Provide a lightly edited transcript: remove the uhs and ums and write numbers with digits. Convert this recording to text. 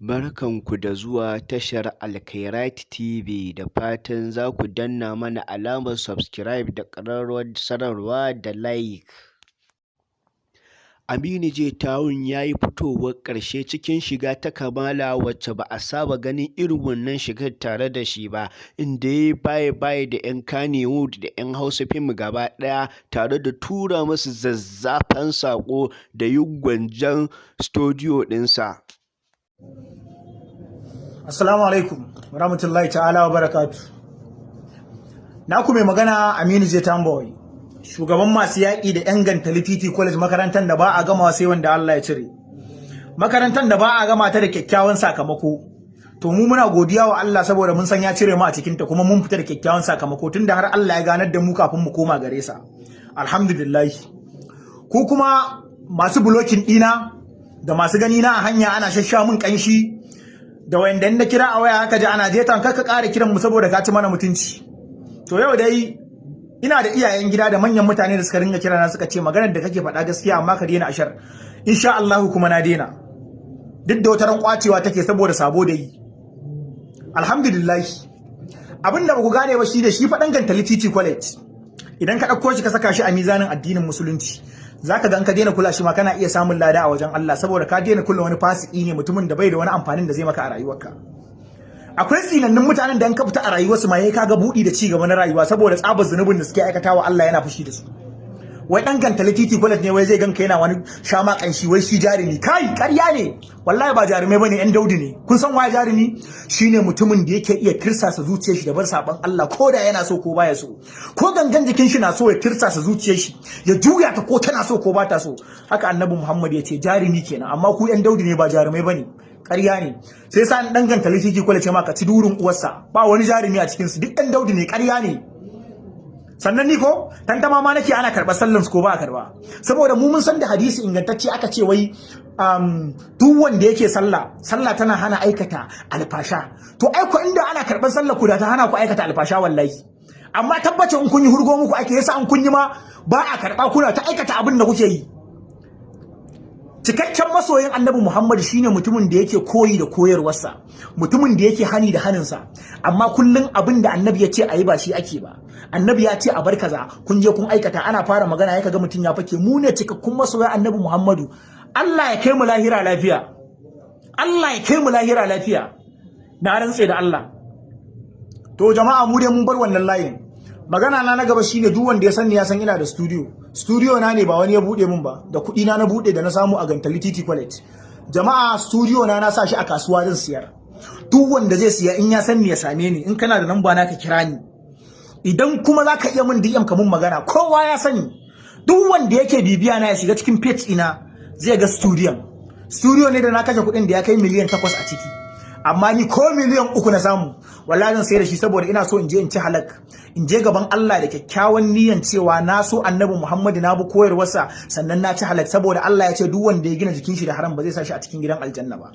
Barkanku da zuwa tashar Alkhairaat TV, da fatan za ku danna mana alamar subscribe da ƙararrawar sanarwa da like. Aminu J Town ya yi fitowar ƙarshe cikin shiga ta kamala wacce ba a saba ganin irin wannan shigar tare da shi ba, inda ya yi bye-bye da 'yan Kannywood da 'yan Hausa fim gaba ɗaya tare da tura musu zazzafan saƙo da yin gwanjon studio ɗinsa. Assalamu alaikum warahmatullahi ta'ala wa barakatu. Na ku mai magana Aminu J Tamboy, shugaban masu yaƙi da 'yan Gantali TT College, makarantar da ba a gama sai wanda Allah ya cire. Makarantar da ba a gama ta da kyakkyawan sakamako. To mu muna godiya wa Allah saboda mun san ya cire mu a cikin ta, kuma mun fita da kyakkyawan sakamako tunda har Allah ya ganar da mu kafin mu koma gare sa. Alhamdulillah. Ku kuma masu blocking ɗina da masu gani na a hanya ana shasha mun kanshi, da wanda na kira a waya haka ji ana jetan kar ka ƙara kiran mu saboda ka ci mana mutunci. To yau dai ina da iyayen gida da manyan mutane da suka ringa kira na, suka ce maganar da kake faɗa gaskiya, amma ka daina ashar. Insha Allah kuma na daina, duk da wata ran kwacewa take saboda sabo da yi. Alhamdulillah. Abin da ba ku gane ba shi da shi faɗan Gantali TT College, idan ka ɗauko shi ka saka shi a mizanin addinin Musulunci, zaka ga in ka daina kula shi ma kana iya samun lada a wajen Allah, saboda ka daina kula wani fasiki ne, mutumin da bai da wani amfanin da zai maka a rayuwarka. Akwai tsinannun mutanen da in ka fita a rayuwarsu ma yayi kaga budi da ci gaba na rayuwa, saboda tsabar zunubin da suke aikatawa Allah yana fushi da su. Wai dan Gantali TT College ne wai zai ganka yana wani shama kanshi, wai shi jarumi. Kai, ƙarya ne wallahi, ba jarumai bane, yan daudi ne. Kun san waye jarumi? Shine mutumin da yake iya tirsasa zuciyar shi da bar saban Allah, ko da yana so ko baya so, ko gangan jikin shi na so, ya tirsasa zuciyar shi ya juya ta, ko tana so ko ba ta so. Haka Annabi Muhammad ya ce jarumi kenan. Amma ku yan daudi ne, ba jarumai bane, ƙarya ne. Sai sa dan Gantali TT College ma ka ci durin uwarsa, ba wani jarumi a cikin su, duk ɗan daudi ne, ƙarya ne. Sannan ni ko tantama ma nake ana karɓar sallan su ko ba a karɓa, saboda mu mun san da hadisi ingantacce aka ce wai duk wanda yake sallah, sallah tana hana aikata alfasha. To ai ko inda ana karɓar sallah ku da ta hana ku aikata alfasha wallahi. Amma tabbacin in kun yi hurgo muku ake, yasa an kun yi ma ba a karɓa, kuna ta aikata abin da kuke yi. Cikakken masoyin Annabi Muhammad shine mutumin da yake koyi da koyarwarsa, mutumin da yake hani da haninsa. Amma kullun abin da Annabi ya ce a yi ba shi ake ba. Annabi ya ce a bar kaza, kun je kun aikata. Ana fara magana ya kaga mutum ya fake. Mu ne cikakkun masoyan Annabi Muhammadu. Allah ya kai mu lahira lafiya, Allah ya kai mu lahira lafiya, na rantse da Allah. To jama'a, mu dai mun bar wannan layin. Magana na na gaba shine, duk wanda ya san ni ya san ina da studio. Studio na ne, ba wani ya bude min ba, da kuɗi na na bude da na samu a Gantali TT College. Jama'a, studio na na sa shi a kasuwa zan siyar. Duk wanda zai siya, in ya san ni ya same ni. In kana da namba na ka kira ni, idan kuma zaka iya min DM ka mun magana. Kowa ya sani, duk wanda yake bibiya na ya shiga cikin page ina zai ga studio. Studio ne da na kashe kuɗin da ya kai miliyan 8 a ciki, amma ni ko miliyan 3 na samu wallahi zan sayar da shi, saboda ina so in je in ci halak, in je gaban Allah da kyakkyawan niyan cewa na so Annabi Muhammadu, na bi koyarwarsa, sannan na ci halak, saboda Allah ya ce duk wanda ya gina jikin shi da haram ba zai sa shi a cikin gidan aljanna ba.